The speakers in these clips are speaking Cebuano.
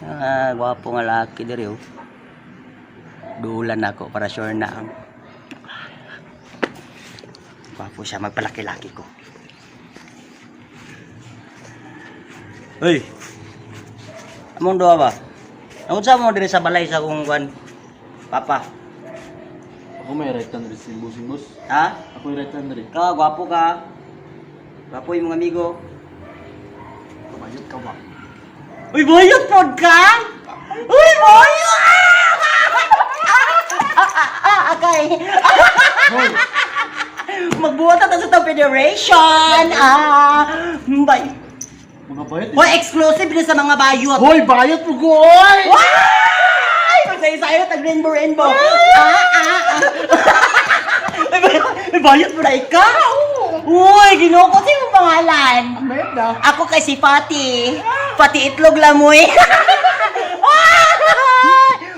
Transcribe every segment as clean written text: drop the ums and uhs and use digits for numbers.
Ah, gwapo nga laki diri oh. Dulan ako para sure na. Gwapo siya, magpalaki-laki ko. Hoy. Among duha ba? Ang unsa mo diri sa balay sa akong kwan? Papa. Ako may right hand rin, boss, boss. Ha? Ako yung right hand rin. Ka, gwapo ka. Gwapo yung mga amigo. Kabayot ka ba? Uy, bayot pod ka? Uy, bayot! Ah, okay. Hoy! Magbuhat na sa Federation. Ah, bay. Mga bayot eh. Hoy, exclusive na sa mga bayot. Hoy, bayot mo ko, oy! Ay, magsayo-sayo tag rainbow rainbow. Ah, ah, ah. Uy, bayot, uy, bayot mo na ikaw. Uy, ginoo ko sa'yo pangalan. Bayot na. Ako kay si Fati. Fati itlog lamoy.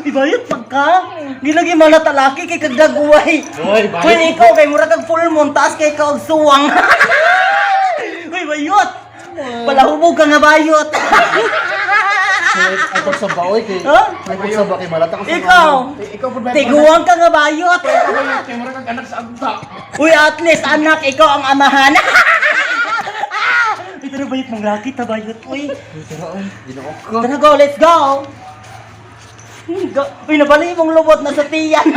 Uy, bayot pagka. Gilagi malatalaki kay kagdaguay. Hoy, bayot. Hoy, ikaw kay mura kag full moon, taas kay ikaw og suwang. Uy, bayot. Palahubog ka nga bayot. Ay, pag sa baoy kay... Huh? Ay, pag sa kay malata ko sa Ikaw. Ikaw po ba? Tiguang ka nga bayot. Kay mura kag anak sa agta. Uy, at least anak, ikaw ang amahan. Uy, tara bayot mong laki, ta bayot. Uy. Uy, tara, oy. Ginoo ko. Tara, go, let's go! Go. Uy, nabali mong lubot na sa tiyan.